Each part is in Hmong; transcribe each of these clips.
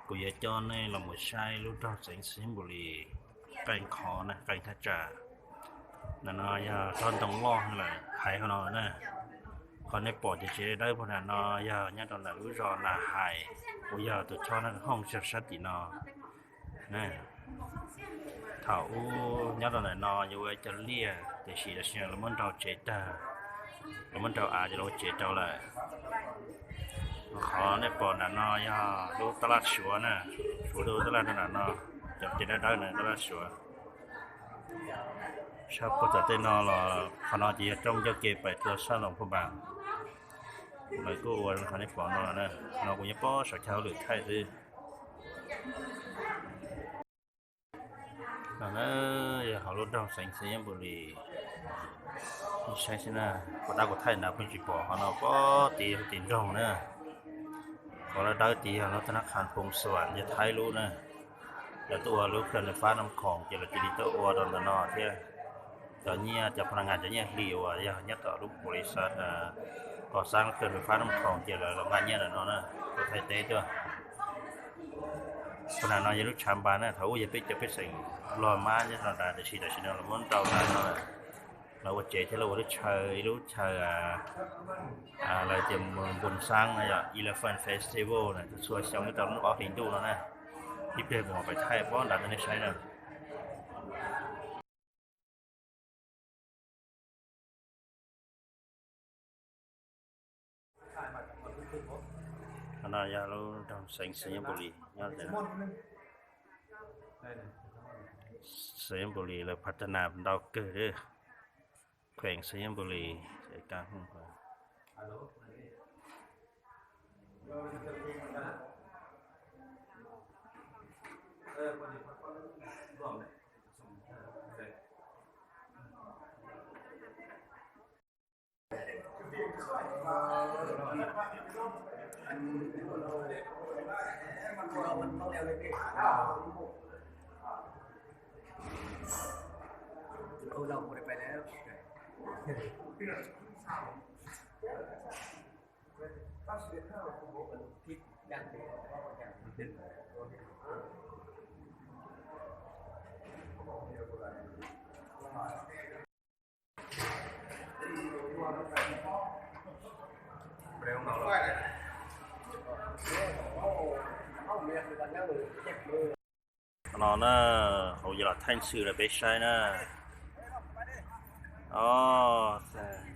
Kuv yuav coj nej los mus saib lub nroog xeev Xayaburi qee qhov na, qee thaj tsam. Ntawm no yog tsob ntoo loj lawm hais qhov no na. Qhov nej pom ces tsev dawb paug ntawm no yog nyob rau ntawm lub zos Nas Hais, uas yog tus choj Naj Hooj sab tim no. Thaum ub nyob rau ntawm no yuav ua ib co liaj, tiam sis tam sim no lawv muab nrau tsev tag, lawv muab nrau av ces lawv ua tsev rau lawm. Qhov nej pom ntawm no yog lub taj laj Suav na, Suav lub taj laj rau ntawm no, cov tsev dawb dawb na taj laj Suav. Sab puag tom tej no los qhov no ces yog rooj ncauj ke pais rau sab Luang Prabang. Lawv kuj ua qhov nej pom no na, no kuv nyob pob saum chaw hauj lwm thaij xwb. No na, yog hauv lub nroog xeev Xayaburi. Nej saib xwb na, kuv tab kuv thaij na pheej tsis pom qhov no pob tid, tim nroog na. Qhov dawb dawb tid yog lub thab nab qhas Phoos Vam, yog Thaib lub na. Lawv tuaj ua lub kheej fab nab khoom ces lawv cia li tuaj ua rau ntawm no thiab. Cov nyiaj, cov pha na ngas, cov nyiaj hli uas yog nyob tom lub pum li xav kos xab lub kheej fab nab khoom ces lawv los nqa nyiaj ntawm no na, tuaj Thaib teb tuaj. Pha na no yog lub tshav npas na, thaum ub yog peb cov pej xeem loj mab nyob rau nrad, tiam sis tam sim no lawv muab nrau nrad no, lawv ua tsev thiab lawv ua lub chaw, ib lub chaw lawv tias Npun Xaab no yog Elephant Festival na, txhua xyoo nyob rau lub ob hlis ntuj no na. Ib pliag kuv mam pais thaij pob nrad rau nej saib na. Qhov no yog lub nroog xeev Xayaburi nyob, Xayaburi lawv pha ta nas ntau kawg li. Kheem Xayaburi. Qhov no na, kuv yuav los thaij xwm rau peb saib na.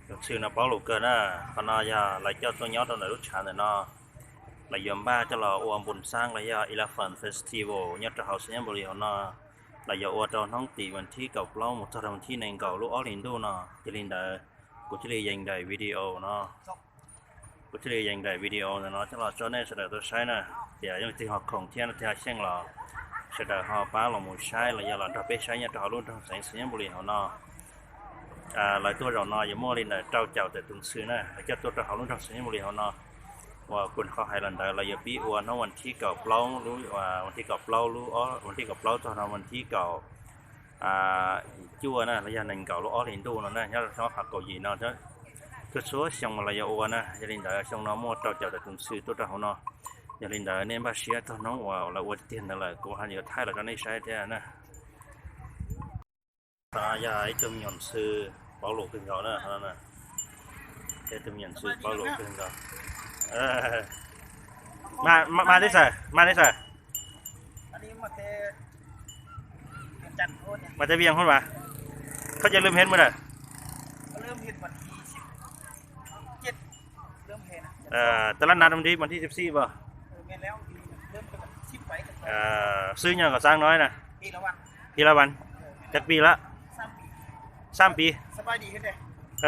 Tus xwm no paub lus kawg na. Qhov no yog lawv coj tuaj nyob rau ntawm lub tshav ntawm no, lawv yuav npaj coj los ua Npun Xaab los yog Elephant Festival nyob rau hauv Xayaburi hauv no. Lawv yuav ua rau hnub tim vas thib kaum plaub mus txog rau vas thib nees nkaum lub ob hlis ntuj no. Yog li ntawd, kuv thiaj li yees daim video no. Kuv thiaj li yees daim video ntawm no coj los tso nej sawv daws tau saib na. Tias yog leej twg ho khoom thiab leej twg ho xyeej los sawv daws ho pab los mus saib los yog los nrog peb saib nyob rau hauv lub nroog xeev Xayaburi hauv no. Lawv tuaj zaum no yuav muaj li ntawm rau caum tawm tus xwm na, lawv coj tuaj rau hauv lub nroog xeev Xayaburi hauv no. Uas kuv qhov hais los ntawd lawv yuav pib ua hnub vas thib kaum plaub, vas thib kaum plaub lub, vas thib kaum plaub txog no vas thib kaum cuaj na, los yog nees nkaum lub ob hlis ntuj no na, nyob rau xyoo ob phav kaum yim no. Txhua txhua xyoo mas lawv yuav ua na, yog li ntawd xyoo no muaj rau caum tawm tus xwm tuaj rau hauv no. Yog li ntawd nej npaj siab txog hnub uas lawv ua tiag ntawd lawm kuv ho yuav thaij los rau nej saib thiab na. Qhov no yog ib tug me nyuam xwm paub lus kawg nkaus na, ib tug me nyuam xwm paub lus kawg nkaus. Mas tib xav, mas tib xav. Mas teb vias hub mas, koj cia lwm hen mus na. Teb lab nab rau nrib mas thib xib xib pas. Xwb nyob kom xaab no na. Hi la vas. Cag pis lawm? Xaab pis.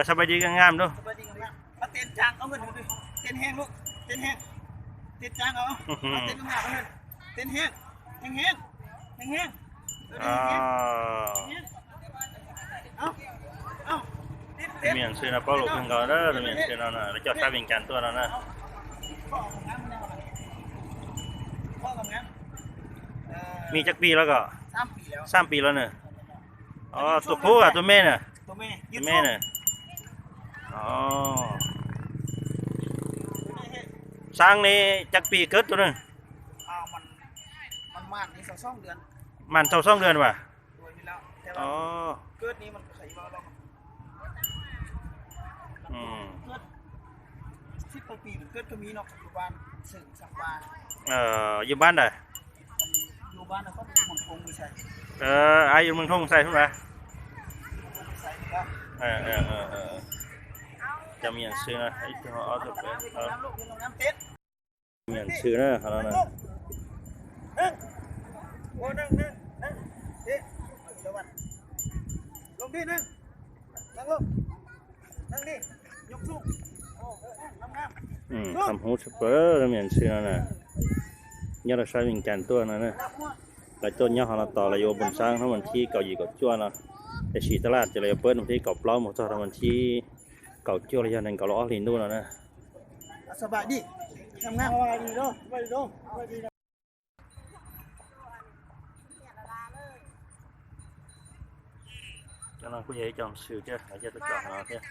Sa pai di ngam lub. Tus me nyuam xwm no paub lus kawg nkaus, tus me nyuam xwm no lawv coj sab Vias Cas tuaj no na. Me cag pis lawm ko? Xaab pis lawm na. Tus qub, tus me na. Tus me na. Xaab ne cag pis kawg tus na. Màn sau xoob ntws mas. Ồ. Ừ. Ờ, yus npab ntawd. Ai yus Mường Thung xais xwb mas. Cov me nyuam ntxhw no, ib tug ob tug peb, me nyuam ntxhw na, qhov no na. Tham hub tshaj plaws me nyuam ntxhw no na, nyob rau sab Vias Cas tuaj no na. Lawv tuaj nyob hauv no tos lawv yuav ua npun xab hnub vas thib kaum yim kaum cuaj no, tiam sis tab laj ces lawv yuav pab hnub vas thib kaum plaub mus txog rau vas thib kaum cuaj los yog nees nkaum ob hlis ntuj no na. Cov no kuj yog ib co ntxhw thiab, yog tuaj tso no thiab.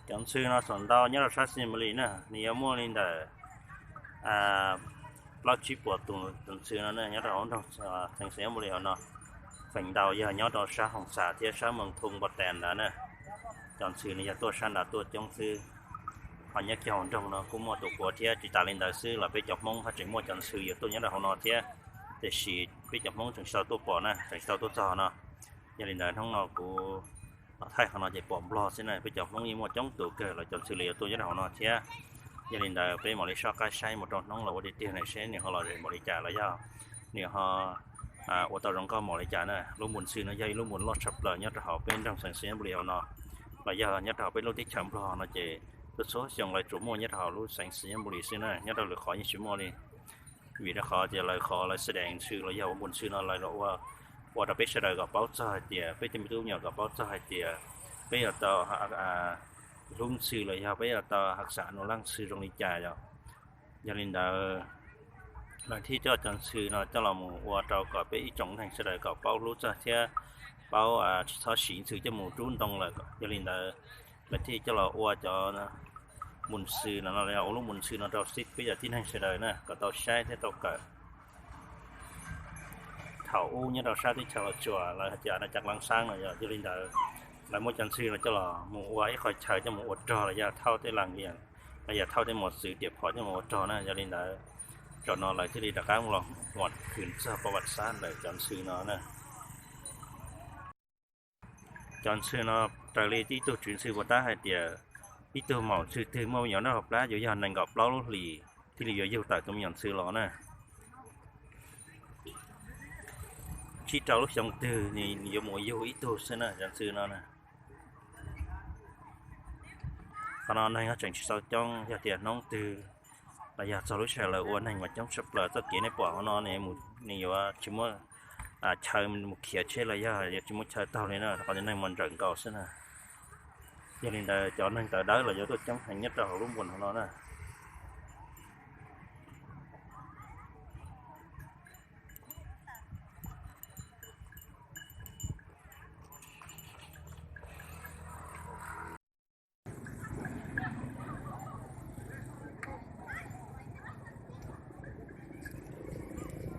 Cov ntxhw no txaus ntau nyob rau sab Xais Nyas Mus Lis na, nws yuav muaj li ntawm plaub tsib puas tus ntxhw no nyob rau hauv nroog Xais Nyas Mus Lis hauv no. Feem ntau yog nyob rau sab Hoos Xas thiab sab Moos Thoo Npos Tes ntawd na. Cov ntxhw no yog tuaj sab nrad tuaj coob xwb, ho nyob kiag hauv nroog no kuj muaj tus puav thiab. Tsis tas li ntawd xwb los peb cov Hmoob haj tseem muaj cov ntxhw yuav tuaj nyob rau hauv no thiab, tiam sis peb cov Hmoob tseem tsis tau tuaj pom na, tseem tsis tau tuaj txog no. Yog li ntawd hnub no kuv los thaij qhov no ces pom Nplog xwb na, peb cov Hmoob yeej muaj coob tus kawg los cov ntxhw los yuav tuaj nyob rau hauv no thiab. Yog li ntawd peb mam li soj qab saib mus rau hnub los ua tiag tiag na seb nws ho los npaum li cas los yog nws ho ua tau zoo nkauj npaum li cas na. Lub npun xwb no yog ib lub npun loj tshaj plaws nyob rau hauv peb nroog Xais Nyas Mus Lis hauv no, los yog nyob rau hauv peb lub teb chaws Nplog no ces txhua txhua xyoo lawv tsuas muaj nyob rau hauv lub Xais Nyas Mus Lis xwb na, nyob rau lwm qhov yeej tsis muaj li. Vim rau qhov tias lawv qhov lawv xab dees ntxhw los yog ua npun xwb no lawv los ua rau peb sawv daws kom paub txog hais tias peb tej me tub me nyuam kom paub txog hais tias peb yuav tau hlub ntxhw los yog peb yuav tau hav xav nus laj ntxhw zoo li cas yom. Yog li ntawd lawv thiaj coj cov ntxhw no coj los mus ua rau kom peb ib tsoom neeg sawv daws kom paub hlub txog thiab paub tsis txhob siv ntxhw coj mus rub ntoo lawm. Yog li ntawd lawv thiaj coj los ua cov npun xwb no, ua lub npun xwb no rau peb cov tib neeg sawv daws na kom tau saib thiab tau kawm. Thaum ub nyob rau sab teb chaws Los Tsuas lawv hais tias na cas lab xab no yog, yog li ntawd lawv muab cov ntxhw no coj los mus ua ib qho chaw coj mus ua rog los yog thauj tej las lias los yog thauj tej mos txwv riam phom coj mus ua rog na. Yog li ntawd zaum no lawv thiaj li rov qab los muam khwv txog pov vam xab ntawm cov ntxhw no na. Cov ntxhw no raws li ib tug tswv ntxhw puas tab hais tias ib tug maum ntxhw twg muaj me nyuam noj hauv plab yuav yog nees nkaum plaub lub hlis thiaj li yuav yug tawm tus me nyuam ntxhw los na. Tsib rau lub xyoo twg nws yuav mus yug ib tug xwb na cov ntxhw no na. Qhov no neeg tseem tsis txaus coob, yog tias hnub twg los yog txog lub sij hawm lawv ua neeg mas coob tshaj plaws. Txoj kev nej pom hauv no nws yuav tsis muaj chaw mus khiav tsheb los yog yuav tsis muaj chaw taug li na, qhov tias neeg mas nrawm nkaus xwb na. Yog li ntawd cov neeg tawv dawb los yuav tuaj coob heev nyob rau hauv lub npun hauv no na.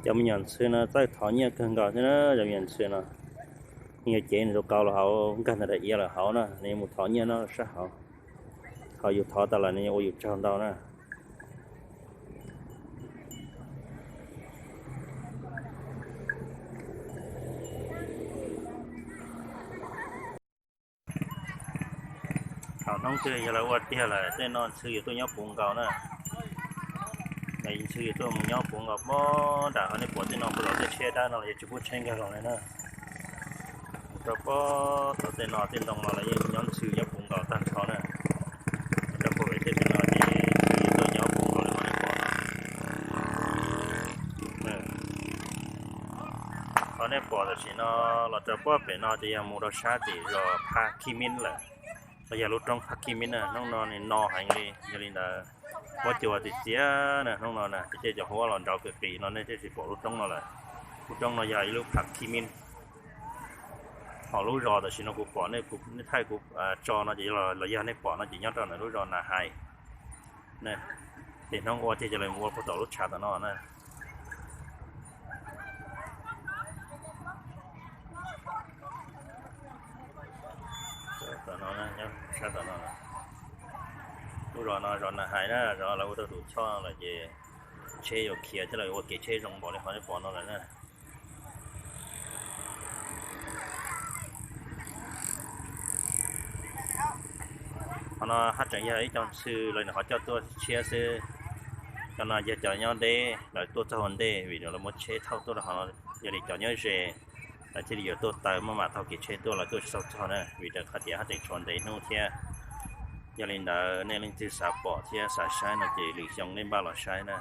Cov me nyuam ntxhw no txawj thov nyiaj kawg nkaus thiab na. Cov me nyuam ntxhw no nws yuav cev nws tus qau los hauv, nkag ntawm daim iav lawm hauv na, nws yuav mus thov nyiaj noj sab hauv. Thaum yus thov tas lawm nws yuav ua yus tsaug ntau na. Thaum hnub twg yog lawv ua tiag lawm tej no ntxhw yuav tuaj nyob puv nkaus na. Ntxhw yuav tuaj mus nyob puv nkaus pob nram qhov nej pom tej no puag tom tej tsheb dawb no los yuav tsis pub tsheb nkag los li na. Mus rau pob tom tej no tej ntoo no los yeej nyob ntxhw nyob puv nkaus tag nrho na. Rau puag pem tej pem no ces ntxhw yuav tuaj nyob puv nkaus li qhov nej pom no. Qhov nej pom tam sim no los rau pob pem no ces yog mus rau sab tim zos Pha Khi Min lawm, los yog lub roob Pha Khi Min na. Hnub no nws no heev li, yog li ntawd Huab cua tiag tiag na, hnub no na ces tej cov huab los nrau pes qis no nej thiaj tsis pom lub roob no lawm. Lub roob no yog ib lub phav khi min. Ho lub zos tam sim no kuv pom nej, nej thaij kuv tso no ces los yog nej pom no ces nyob rau ntawm lub zos Na Hais. Ces hnub ua tiag ces lawv mus ua puag tom lub tshav tom no na. Tom no, tom no, lub zos no zos Na Hais na, zos lawv ua tau tus choj lawm ces tsheb yuav khiav thiab lawv ua kev tsheb zoo npaum li qhov nej pom no lawm na. Qhov no haj tseem yog ib co ntxhw lawv nws qhov coj tuaj tshiab xwb. Cov no yog cov nyob deb lawv tuaj txog ua ntej vim lawv muab tsheb thauj tuaj rau qhov no. Yog li cov nyob ze lawv thiaj li yuav tuaj taw maj mam taug kev tsheb tuaj, lawv tuaj tsis tau txog na vim rau qhov tias haj tseem tshuav ntev hnub thiab. Yog li ntawd nej leej twg xav pom thiab xav saib no ces lwm xyoo nej npaj los saib na.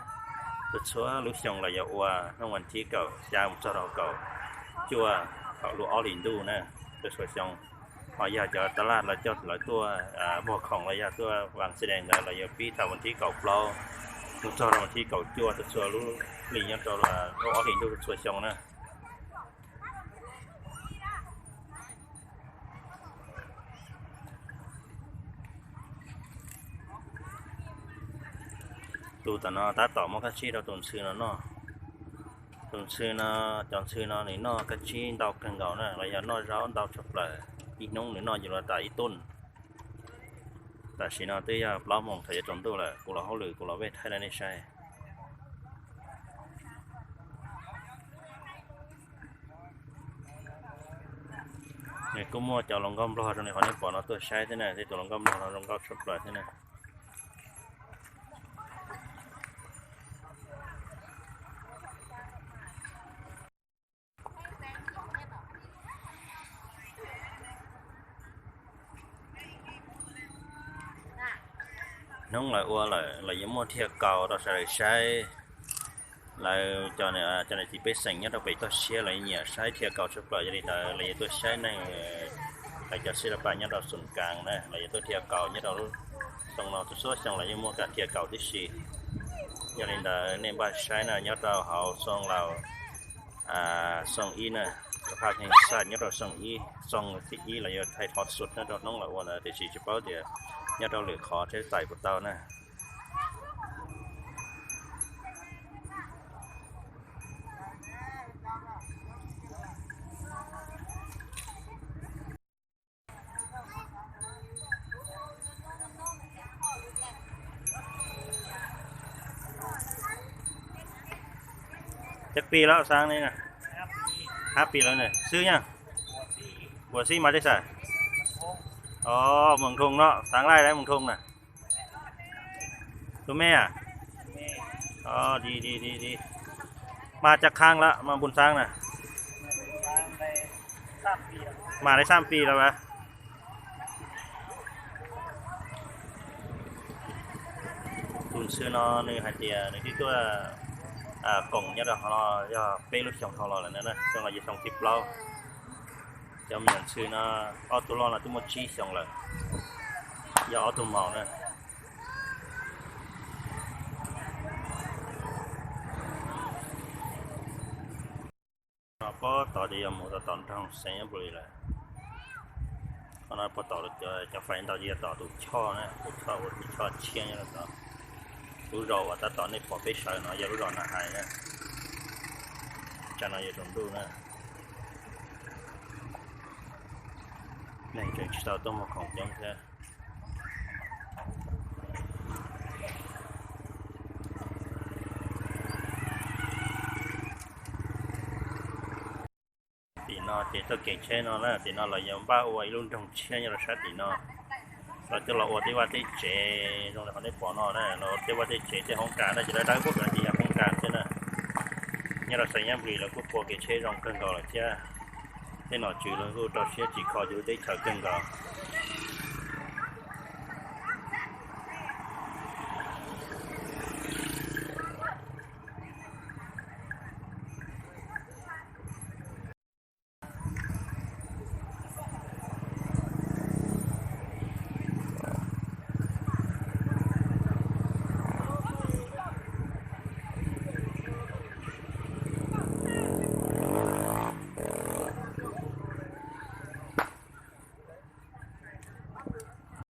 Txhua txhua lub xyoo los yuav ua hnub vas thib kaum xya mus txog rau kaum cuaj thaum lub ob hlis ntuj na, txhua txhua xyoo. Ho yog cov tab laj lawv coj lawv tuaj muag khoom los yog tuaj vas xi dees ntawd los yuav pib thaum vas thib kaum plaub mus txog rau vas thib kaum cuaj txhua txhua lub hlis nyob rau lub ob hlis ntuj txhua xyoo na. Tus tom no tab tom muab kab tsib rau tus ntxhw no noj. Tus ntxhw no, cov ntxhw no nws noj kab tsib ntau kawg nkaus na, los yog noj zaub ntau tshaj plaws. Ib hnub nws noj yuav luag tas ib tug. Tam sim no twb yog plaub moos thaum yuav tsaus ntuj lawm, kuv los hauj lwm kuv los vej thaij rau nej saib. Nws kuj muaj cov hluas nkauj nplog zoo li qhov nej pom no tuaj saib thiab na, tej tus hluas nkauj nplog no zoo nkauj tshaj plaws thiab na. Hnub lawv ua lawm los yuav muaj dhia kaus rau sawv daws saib. Lawv cov niam txiv pej xeem nyob rau pem toj siab lawv nyiam saib dhia kaus tshaj plaws, yog li ntawd lawv yuav tuaj saib neeg, lawv cov xib laj pas nyob rau Xoom Kaas na los yuav tuaj dhia kaus nyob rau lub xyoo no, txhua txhua xyoo los yeej muaj kam dhia kaus tib si. Yog li ntawd nej npaj saib na, nyob rau hauv xyoo laus, xyoo ib na, cov phaj pheej xaj nyob rau xyoo ib, xyoo thib ib los yuav thaij thov xu nyob rau hnub lawv ua ntawd, tiam sis tsis paub tias nyob rau lwm qhov thiab txais puas tau na. Cov pis lawm xav li na, hab pis lawm xwb na. Puas xib mas tej xav? Os, Moos Thoo no, xav laij lawm Moos Thoo na. Tus me a? Di di di di. Mas cov khang lawm mas npun xaab na. Mas li xab pis lawm as. Tus ntxhw no nws hais tias nws twb tuaj koom nyob rau qhov no yog peb lub xyoo dhau los lawm na, xyoo no yog xyoo thib plaub. Cov me nyuam ntxhw no ob tug loj no twb muaj tsib xyoo lawm, yog ob tug maum na. No puag tod ces yog mus rau tom nroog Xeev Yeeb Npus Lis lawm. Qhov no puag tom cov fais ntau ces yog tom tus choj na, tus choj ua tus choj tshiab nyob rau tod. Lub zos uas tab tom nej pom peb sawv no yog lub zos Na Hais na. Tsam no yuav tsaus ntuj na, neeg tseem tsis tau tuaj muag khoom coob thiab. Tim no ces txoj kev tsheb no na, tim no los yuav npaj ua ib lub nroog tshiab nyob rau sab tim no. Los coj los ua tej vaj tej tsev zoo li qhov nej pom no na, los tej vaj tej tsev tej hoob kas na, ces lawv dawb paug ces yog hoob kas xwb na. Nyob rau Xeev Yeeb Npus Lis lawv kuj pua kev tsheb zoo kawg nkaus lawm thiab. Tej nom tswv los kuj rau siab tsim kho yus lub teb chaws kawg nkaus.